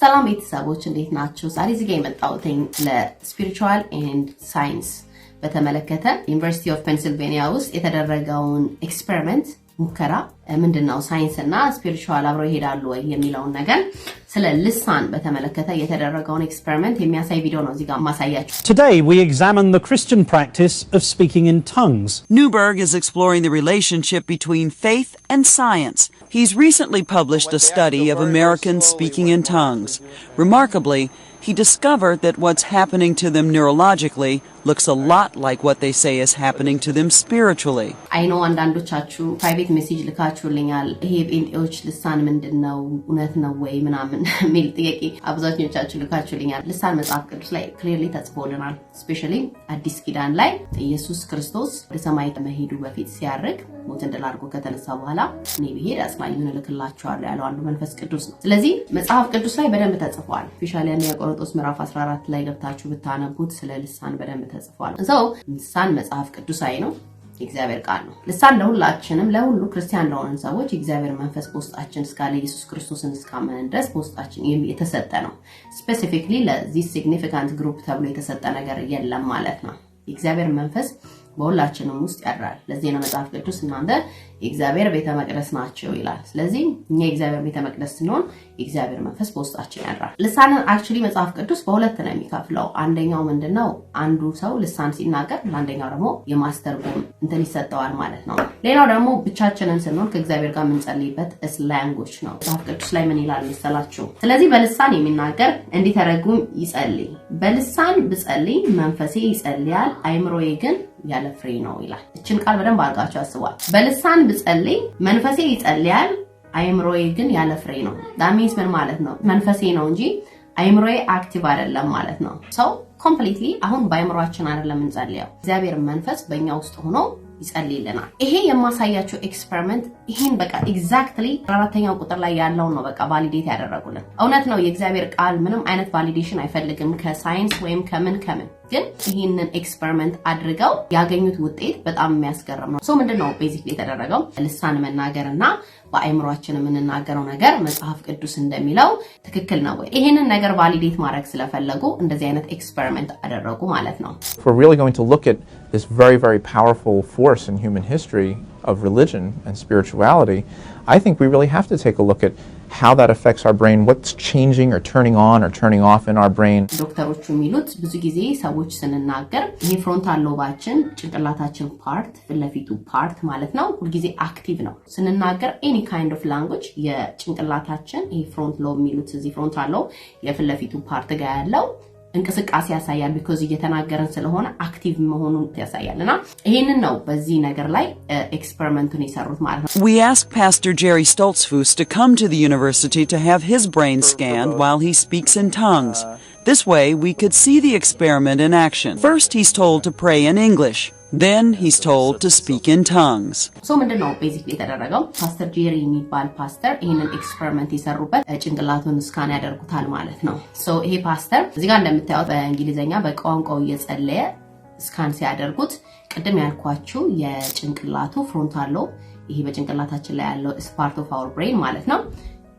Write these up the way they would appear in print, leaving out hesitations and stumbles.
ሰላም ቤተሰቦች፣ እንዴት ናችሁ? ዛሬ እዚህ ጋር የመጣሁት ስለ spiritual and science በተመለከተ University of Pennsylvania ውስጥ የተደረገውን experiment፣ ሙከራ ምንድን ነው፣ ሳይንስ እና spiritual አብረው ይሄዳሉ ወይ የሚለውን ነገር፣ ስለ ልሳን በተመለከተ የተደረገውን experiment የሚያሳይ ቪዲዮ ነው እዚህ ጋር ማሳያችሁ። Today, we examine the Christian practice of speaking in tongues. Newberg is exploring the relationship between faith and science. He's recently published a study of Americans speaking in tongues. Remarkably, he discovered that what's happening to them neurologically looks a lot like what they say is happening to them spiritually. I know አንዳንዶቻችሁ private message ልካችሁልኛል። ይሄ የጴንጤዎች ልሳን ምንድን ነው፣ እውነት ነው ወይ ምናምን የሚል ጥያቄ አብዛኞቻችሁ ልካችሁልኛል። ልሳን መጽሐፍ ቅዱስ ላይ clearly ተጽፎልናል። Especially አዲስ ኪዳን ላይ ኢየሱስ ክርስቶስ ወደ ሰማይ ከመሄዱ በፊት፣ ሲያርግ፣ ሞትን ድል አድርጎ ከተነሳ በኋላ እኔ ብሄድ አጽናኙን እልክላችኋለሁ ያለው አንዱ መንፈስ ቅዱስ ነው። ስለዚህ መጽሐፍ ቅዱስ ላይ በደንብ ተጽፏል። Especially አንደኛ ቆሮንቶስ ምዕራፍ 14 ላይ ገብታችሁ ብታነቡት ስለ ልሳን በደንብ ተጽፏል። So ልሳን መጽሐፍ ቅዱሳዊ ነው፣ የእግዚአብሔር ቃል ነው። ልሳን ለሁላችንም፣ ለሁሉ ክርስቲያን ለሆንን ሰዎች፣ የእግዚአብሔር መንፈስ በውስጣችን እስካለ፣ ኢየሱስ ክርስቶስን እስካመንን ድረስ በውስጣችን የተሰጠ ነው። Specifically ለዚህ significant group ተብሎ የተሰጠ ነገር የለም ማለት ነው። የእግዚአብሔር መንፈስ በሁላችንም ውስጥ ያድራል። ለዚህ ነው መጽሐፍ ቅዱስ እናንተ የእግዚአብሔር ቤተ መቅደስ ናችሁ ይላል። ስለዚህ እኛ የእግዚአብሔር ቤተ መቅደስ ስንሆን የእግዚአብሔር መንፈስ በውስጣችን ያድራል። ልሳንን actually መጽሐፍ ቅዱስ በሁለት ነው የሚከፍለው። አንደኛው ምንድነው? አንዱ ሰው ልሳን ሲናገር ለአንደኛው ደግሞ የማስተርጎም እንትን ይሰጠዋል ማለት ነው። ሌላው ደግሞ ብቻችንን ስንሆን ከእግዚአብሔር ጋር የምንጸልይበት is language ነው። መጽሐፍ ቅዱስ ላይ ምን ይላል መሰላችሁ? ስለዚህ በልሳን የሚናገር እንዲተረጉም ይጸልይ። በልሳን ብጸልይ መንፈሴ ይጸልያል፣ አይምሮዬ ግን ያለ ፍሬ ነው ይላል። እችን ቃል በደንብ አድርጋችሁ አስቧት። በልሳን ብጸልይ መንፈሴ ይጸልያል፣ አይምሮዬ ግን ያለ ፍሬ ነው። That means ምን ማለት ነው? መንፈሴ ነው እንጂ አይምሮዬ active አይደለም ማለት ነው። So completely አሁን በአይምሯችን አይደለም እንጸልየው፣ እግዚአብሔር መንፈስ በእኛ ውስጥ ሆኖ ይጸልይልናል። ይሄ የማሳያችሁ experiment ይሄን በቃ exactly አራተኛው ቁጥር ላይ ያለውን ነው በቃ validate ያደረጉልን። እውነት ነው፣ የእግዚአብሔር ቃል ምንም አይነት validation አይፈልግም ከሳይንስ ወይም ከምን ከምን። ግን ይህንን experiment አድርገው ያገኙት ውጤት በጣም የሚያስገርም ነው። So ምንድን ነው basically የተደረገው? ልሳን መናገር እና በአይምሯችን የምንናገረው ነገር መጽሐፍ ቅዱስ እንደሚለው ትክክል ነው ወይ? ይህንን ነገር validate ማድረግ ስለፈለጉ እንደዚህ አይነት experiment አደረጉ ማለት ነው። If we're really going to look at this very, very powerful force in human history of religion and spirituality, I think we really have to take a look at how that affects our brain, what's changing or turning on or turning off in our brain. ዶክተሮቹ የሚሉት ብዙ ጊዜ ሰዎች ስንናገር ይሄ frontal lobe ኣችን፣ ጭንቅላታችን part፣ ፊት ለፊቱ part ማለት ነው፣ ሁልጊዜ active ነው። ስንናገር any kind of language የጭንቅላታችን ይሄ front lobe የሚሉት፣ እዚህ frontal lobe የፊት ለፊቱ part ጋር ያለው እንቅስቃሴ ያሳያል። Because እየተናገረን ስለሆነ active መሆኑን ያሳያል። እና ይሄንን ነው በዚህ ነገር ላይ experiment ኡን የሰሩት ማለት ነው። We asked Pastor Jerry Stoltzfus to come to the university to have his brain scanned while he speaks in tongues. This way, we could see the experiment in action. First, he's told to pray in English. Then, he's told to speak in tongues. So ምንድን ነው basically የተደረገው? ፓስተር ጄሪ የሚባል ፓስተር ይህንን experiment የሰሩበት ጭንቅላቱን scan ያደርጉታል ማለት ነው። So ይሄ ፓስተር እዚህ ጋር እንደምታዩት በእንግሊዝኛ በቋንቋው እየጸለየ scan ሲያደርጉት ቅድም ያልኳችሁ የጭንቅላቱ frontal lobe፣ ይሄ በጭንቅላታችን ላይ ያለው part of our brain ማለት ነው።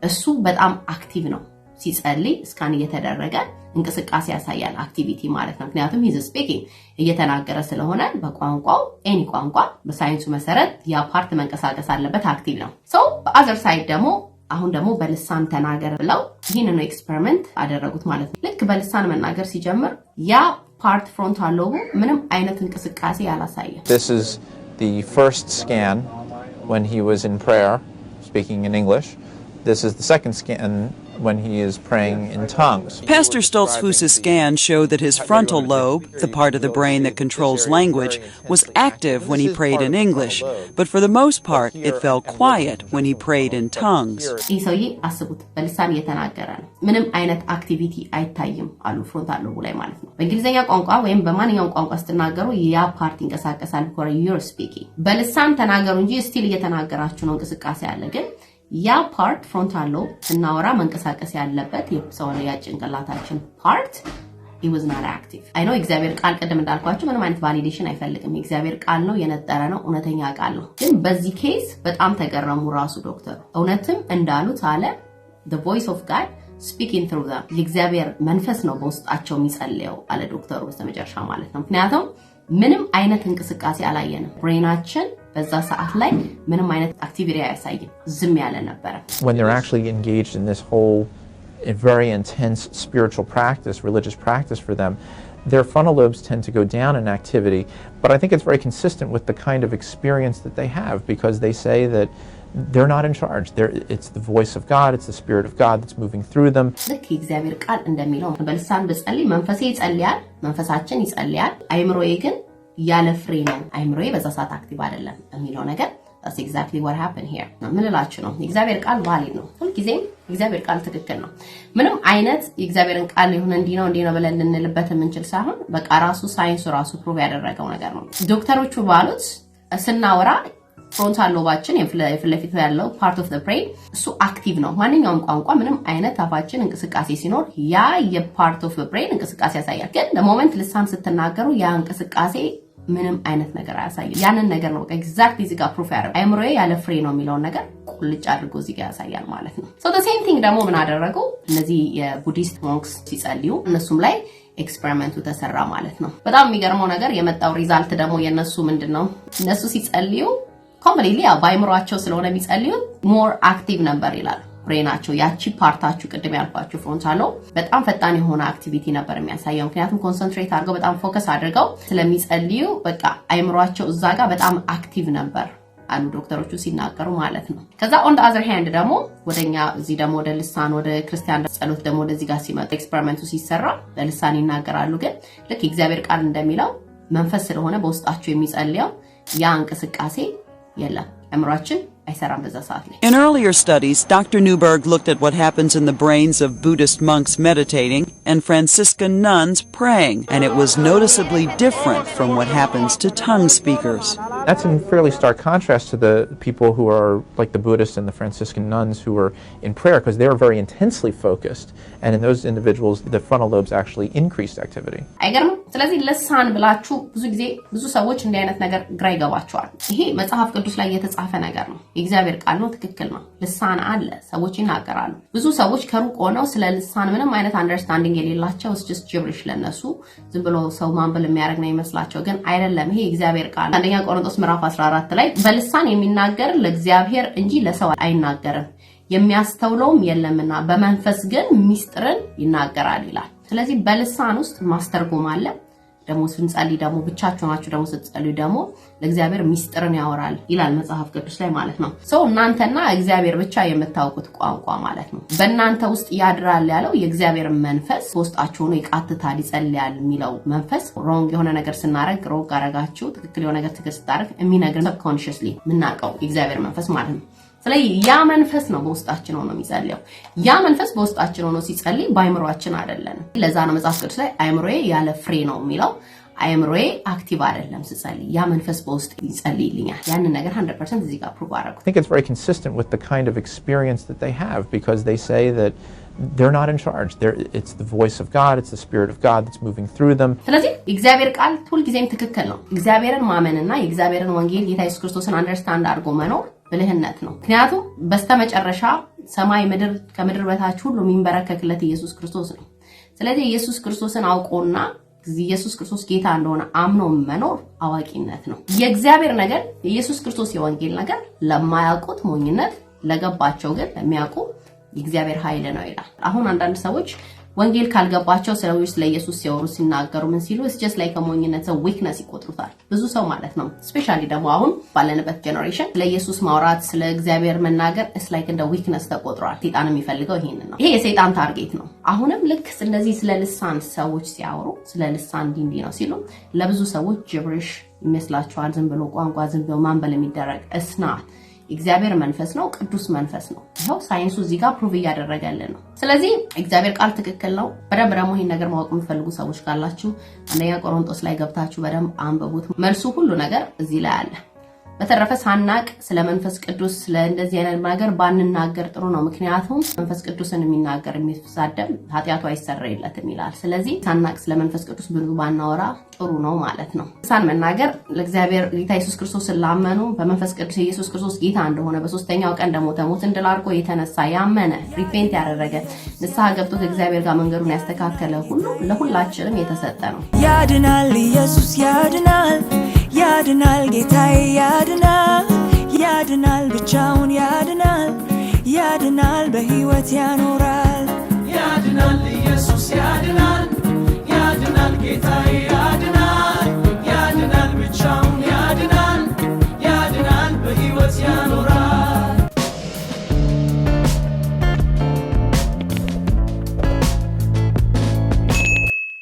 እሱ በጣም active ነው። ሲጸልይ scan እየተደረገ እንቅስቃሴ ያሳያል፣ activity ማለት ነው። ምክንያቱም he's speaking፣ እየተናገረ ስለሆነ በቋንቋው፣ any ቋንቋ፣ በሳይንሱ መሰረት ያ part መንቀሳቀስ አለበት፣ active ነው። So በ other side ደግሞ አሁን ደግሞ በልሳን ተናገር ብለው ይህንኑ experiment አደረጉት ማለት ነው። ልክ በልሳን መናገር ሲጀምር ያ part፣ frontal lobe ኡ፣ ምንም አይነት እንቅስቃሴ አላሳየም። This is the first scan when he was in prayer, speaking in English. This is the second scan when he is praying in tongues. Pastor Stoltzfus's scan showed that his frontal lobe, the part of the brain that controls language, was active when he prayed in English, but for the most part, it fell quiet when he prayed in tongues. ይህ ሰውዬ አስቡት፣ በልሳን እየተናገረ ነው። ምንም አይነት activity አይታይም አሉ frontal lobe ኡ ላይ ማለት ነው። በእንግሊዝኛ ቋንቋ ወይም በማንኛውም ቋንቋ ስትናገሩ ያ part ይንቀሳቀሳል። Because you're speaking። በልሳን ተናገሩ እንጂ still እየተናገራችሁ ነው፣ እንቅስቃሴ አለ። ግን ያ part፣ frontal lobe፣ ስናወራ መንቀሳቀስ ያለበት የሰው ጭንቅላታችን part was not active። I know የእግዚአብሔር ቃል ቅድም እንዳልኳችሁ ምንም አይነት validation አይፈልግም። የእግዚአብሔር ቃል ነው፣ የነጠረ ነው፣ እውነተኛ ቃል ነው። ግን በዚህ case በጣም ተገረሙ ራሱ ዶክተሩ። እውነትም እንዳሉት አለ፣ the voice of God speaking through them። የእግዚአብሔር መንፈስ ነው በውስጣቸው የሚጸልየው አለ ዶክተሩ በስተመጨረሻ ማለት ነው። ምክንያቱም ምንም አይነት እንቅስቃሴ አላየንም። Brain ኣችን በዛ ሰዓት ላይ ምንም አይነት activity አያሳይም፣ ዝም ያለ ነበረ። When they're actually engaged in this whole very intense spiritual practice, religious practice for them, their frontal lobes tend to go down in activity. But I think it's very consistent with the kind of experience that they have, because they say that they're not in charge. It's the voice of God, it's the Spirit of God that's moving through them. ልክ የእግዚአብሔር ቃል እንደሚለው በልሳን ብጸልይ መንፈሴ ይጸልያል፣ መንፈሳችን ይጸልያል፣ አይምሮዬ ግን ያለ ፍሬ ነው። አይምሮዬ በዛ ሰዓት active አይደለም የሚለው ነገር፣ that's exactly what happened here። ምን ልላችሁ ነው? የእግዚአብሔር ቃል valid ነው። ሁልጊዜም የእግዚአብሔር ቃል ትክክል ነው። ምንም አይነት የእግዚአብሔርን ቃል ይሁን እንዲህ ነው እንዲህ ነው ብለን ልንልበት የምንችል ሳይሆን በቃ ራሱ ሳይንሱ ራሱ prove ያደረገው ነገር ነው። ዶክተሮቹ ባሉት ስናወራ frontal lobe ኣችን፣ የፊት ለፊቱ ያለው part of brain፣ እሱ active ነው። ማንኛውም ቋንቋ ምንም አይነት አፋችን እንቅስቃሴ ሲኖር ያ የ part of brain እንቅስቃሴ ያሳያል። ግን the moment ልሳን ስትናገሩ ያ እንቅስቃሴ ምንም አይነት ነገር አያሳይም። ያንን ነገር ነው በቃ exactly እዚህ ጋር proof ያደረገው። አይምሮዬ ያለ ፍሬ ነው የሚለውን ነገር ቁልጭ አድርጎ እዚህ ጋር ያሳያል ማለት ነው። So same thing ደግሞ ምን አደረጉ? እነዚህ የ Buddhist monks ሲጸልዩ እነሱም ላይ experiment ኡ ተሰራ ማለት ነው። በጣም የሚገርመው ነገር የመጣው result ደግሞ የእነሱ ምንድን ነው? እነሱ ሲጸልዩ completely ያው በአይምሯቸው ስለሆነ የሚጸልዩት more active ነበር ይላል brain ኣቸው። ያቺ part ኣችሁ ቅድም ያልኳችሁ frontal lobe በጣም ፈጣን የሆነ activity ነበር የሚያሳየው። ምክንያቱም concentrate አድርገው፣ በጣም focus አድርገው ስለሚጸልዩ በቃ አይምሯቸው እዛ ጋር በጣም active ነበር አሉ ዶክተሮቹ ሲናገሩ ማለት ነው። ከዛ on other hand ደግሞ ወደኛ እዚህ ደግሞ ወደ ልሳን፣ ወደ ክርስቲያን ጸሎት ደግሞ ወደዚህ ጋር ሲመጡ experiment ኡ ሲሰራ በልሳን ይናገራሉ። ግን ልክ የእግዚአብሔር ቃል እንደሚለው መንፈስ ስለሆነ በውስጣቸው የሚጸልየው ያ እንቅስቃሴ የለም፣ አእምሯችን አይሰራም በዛ ሰዓት ላይ። In earlier studies, Dr. Newberg looked at what happens in the brains of Buddhist monks meditating and Franciscan nuns praying, and it was noticeably different from what happens to tongue speakers. That's in fairly stark contrast to the people who are like the Buddhists and the Franciscan nuns who are in prayer, because they're very intensely focused. And in those individuals, the frontal lobes actually increased activity. አይገርምም? ስለዚህ ልሳን ብላችሁ ብዙ ጊዜ ብዙ ሰዎች እንዲህ አይነት ነገር ግራ ይገባቸዋል። ይሄ መጽሐፍ ቅዱስ ላይ የተጻፈ ነገር ነው። የእግዚአብሔር ቃል ነው። ትክክል ነው። ልሳን አለ፣ ሰዎች ይናገራሉ። ብዙ ሰዎች ከሩቅ ሆነው ስለ ልሳን ምንም አይነት understanding የሌላቸው just gibberish፣ ለነሱ ዝም ብሎ ሰው mumble የሚያደርግ ነው ይመስላቸው፣ ግን አይደለም። ይሄ የእግዚአብሔር ቃል አንደኛ ቆሮንቶስ ምዕራፍ 14 ላይ በልሳን የሚናገር ለእግዚአብሔር እንጂ ለሰው አይናገርም፣ የሚያስተውለውም የለምና በመንፈስ ግን ሚስጥርን ይናገራል ይላል። ስለዚህ በልሳን ውስጥ ማስተርጎም አለ። ደግሞ ስንጸልይ ደግሞ ብቻችሁ ናችሁ ደግሞ ስትጸልዩ ደግሞ ለእግዚአብሔር ሚስጥርን ያወራል ይላል መጽሐፍ ቅዱስ ላይ ማለት ነው። So እናንተና እግዚአብሔር ብቻ የምታውቁት ቋንቋ ማለት ነው። በእናንተ ውስጥ ያድራል ያለው የእግዚአብሔር መንፈስ በውስጣችሁ ሆኖ ይቃትታል፣ ይጸልያል የሚለው መንፈስ፣ wrong የሆነ ነገር ስናደርግ wrong አረጋችሁ፣ ትክክል የሆነ ነገር ትክክል ስታደርግ የሚነግር subconsciously የምናውቀው የእግዚአብሔር መንፈስ ማለት ነው። ስለዚህ ያ መንፈስ ነው በውስጣችን ሆኖ የሚጸልየው። ያ መንፈስ በውስጣችን ሆኖ ሲጸልይ በአይምሯችን አይደለንም። ለዛ ነው መጽሐፍ ቅዱስ ላይ አይምሮዬ ያለ ፍሬ ነው የሚለው። አይምሮዬ active አይደለም ስጸልይ፣ ያ መንፈስ በውስጥ ይጸልይልኛል። ያንን ነገር 100% እዚህ ጋር prove አደረጉት። I think it's very consistent with the kind of experience that they have, because they say that they're not in charge. It's the voice of God, it's the Spirit of God that's moving through them. ስለዚህ የእግዚአብሔር ቃል ሁልጊዜም ትክክል ነው። እግዚአብሔርን ማመንና የእግዚአብሔርን ወንጌል፣ ጌታ ኢየሱስ ክርስቶስን understand አድርጎ መኖር ብልህነት ነው። ምክንያቱም በስተመጨረሻ ሰማይ፣ ምድር፣ ከምድር በታች ሁሉ የሚንበረከክለት ኢየሱስ ክርስቶስ ነው። ስለዚህ ኢየሱስ ክርስቶስን አውቆና ኢየሱስ ክርስቶስ ጌታ እንደሆነ አምኖ መኖር አዋቂነት ነው። የእግዚአብሔር ነገር፣ የኢየሱስ ክርስቶስ የወንጌል ነገር ለማያውቁት ሞኝነት፣ ለገባቸው ግን፣ ለሚያውቁ የእግዚአብሔር ኃይል ነው ይላል። አሁን አንዳንድ ሰዎች ወንጌል ካልገባቸው ሰዎች ስለ ኢየሱስ ሲያወሩ፣ ሲናገሩ፣ ምን ሲሉ just like ሞኝነት፣ ሰው weakness ይቆጥሩታል። ብዙ ሰው ማለት ነው። Especially ደግሞ አሁን ባለንበት generation ስለ ኢየሱስ ማውራት፣ ስለ እግዚአብሔር መናገር it's like እንደ weakness ተቆጥሯል። ሰይጣን የሚፈልገው ይሄንን ነው። ይሄ የሰይጣን target ነው። አሁንም ልክ እንደዚህ ስለ ልሳን ሰዎች ሲያወሩ፣ ስለ ልሳን እንዲህ እንዲህ ነው ሲሉ ለብዙ ሰዎች gibberish ይመስላቸዋል። ዝም ብሎ ቋንቋ፣ ዝም ብሎ mumble የሚደረግ። It's not። እግዚአብሔር መንፈስ ነው፣ ቅዱስ መንፈስ ነው። ይኸው ሳይንሱ እዚህ ጋር prove እያደረገልን ነው። ስለዚህ እግዚአብሔር ቃል ትክክል ነው። በደንብ ደግሞ ይህን ነገር ማወቅ የምትፈልጉ ሰዎች ካላችሁ አንደኛ ቆሮንቶስ ላይ ገብታችሁ በደንብ አንብቡት። መልሱ ሁሉ ነገር እዚህ ላይ አለ። በተረፈ ሳናቅ ስለ መንፈስ ቅዱስ ስለ እንደዚህ አይነት ነገር ባንናገር ጥሩ ነው። ምክንያቱም መንፈስ ቅዱስን የሚናገር የሚሳደብ ኃጢአቱ አይሰረይለትም ይላል። ስለዚህ ሳናቅ ስለ መንፈስ ቅዱስ ብዙ ባናወራ ጥሩ ነው ማለት ነው። ልሳን መናገር ለእግዚአብሔር ጌታ ኢየሱስ ክርስቶስን ላመኑ፣ በመንፈስ ቅዱስ ኢየሱስ ክርስቶስ ጌታ እንደሆነ፣ በሶስተኛው ቀን ደግሞ ሞትን ድል አድርጎ የተነሳ ያመነ፣ repent ያደረገ፣ ንስሐ ገብቶ ከእግዚአብሔር ጋር መንገዱን ያስተካከለ ሁሉ ለሁላችንም የተሰጠ ነው። ያድናል፣ ኢየሱስ ያድናል፣ ያድናል፣ ጌታዬ ያድናል፣ ያድናል፣ ብቻውን ያድናል፣ ያድናል፣ በሕይወት ያኖራል። ያድናል፣ ኢየሱስ ያድናል፣ ያድናል፣ ጌታዬ።